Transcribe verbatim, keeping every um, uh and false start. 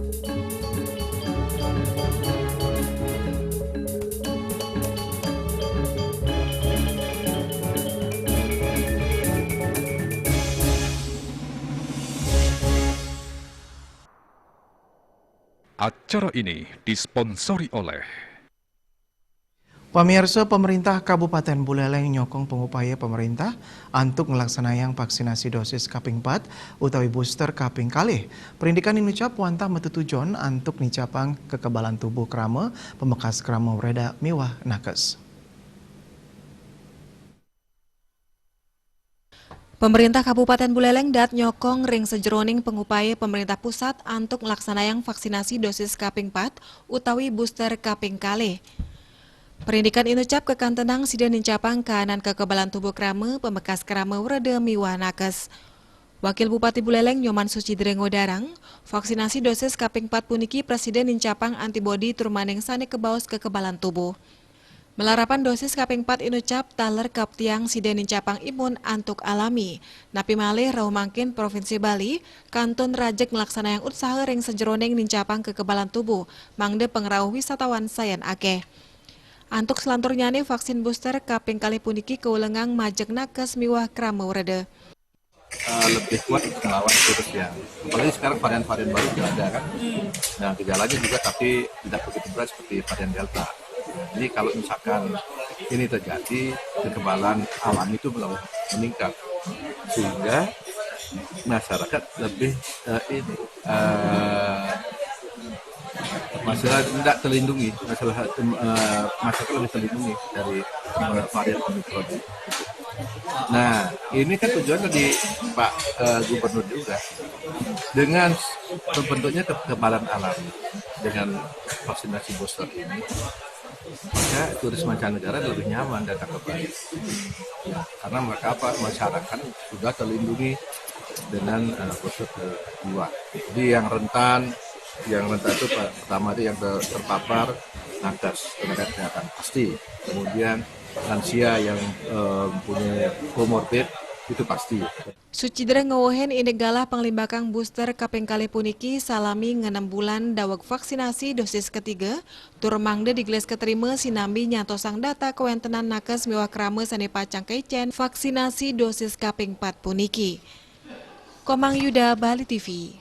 Acara ini disponsori oleh Pamirsa, pemerintah Kabupaten Buleleng nyokong pangupaya pemerintah antuk ngelaksanayang vaksinasi dosis kaping pat utawi booster kaping kalih. Perindikan inucap wantah metetujon antuk nincapang kekebalan tubuh krama, pamekas krama wreda miwah nakes. Pemerintah Kabupaten Buleleng daat nyokong ring sajeroning pangupaya pemerintah pusat antuk nglaksanayang vaksinasi dosis kaping pat utawi booster kaping kalih. Perindikan inucap kakantenang sida nincapang kaanan kekebalan tubuh krama, pamekas krama wreda miwah nakes. Wakil Bupati Buleleng Nyoman Sucidre ngodarang, vaksinasi dosis kaping pat puniki prasida nincapang antibodi tur maning sane kabaos kekebalan tubuh. Malarapan dosis kaping pat inucap taler kaptiang sida nincapang imun antuk alami. Napi malih rauh mangkin Provinsi Bali kantun rajeg nglaksanayang utsaha ring sajeroning nincapang kekebalan tubuh, mangda pangrauh wisatawan sayan akeh. Antuk selanturnyane vaksin booster kaping kalih puniki kaulengang majeg nakes miwah krama wreda. Eh, lebih kuat untuk melawan virus ya. Apalagi sekarang varian-varian baru juga ada kan. Nah, gejalanya juga tapi tidak begitu berat seperti varian Delta. Jadi kalau misalkan ini terjadi, kekebalan alami itu belum meningkat. Sehingga masyarakat lebih, eh, ini, eh, masalah tidak terlindungi, masalah, eh, masyarakat lebih terlindungi dari, eh, varian Omicron. Nah, ini kan tujuannya di Pak, eh, Gubernur juga. Dengan terbentuknya kekebalan alami dengan vaksinasi booster ini, maka turis mancanegara lebih nyaman datang ke Bali. Ya, karena mereka apa, masyarakat sudah terlindungi dengan, eh, booster kedua. Jadi yang rentan, yang rentan itu per-, pertama itu yang ter-, terpapar nakes, tenaga kesehatan pasti. Kemudian lansia yang, eh, mempunyai komorbid itu pasti. Sucidre ngwewehin indik galah panglimbakang booster kaping kalih puniki salami ngenem bulan daweg vaksinasi dosis ketiga, tur mangda digelis katrima sinambi nyantosang data kawentenan nakes miwah krama sane pacang kaicen vaksinasi dosis kaping pat puniki. Komang Yuda, Bali T V.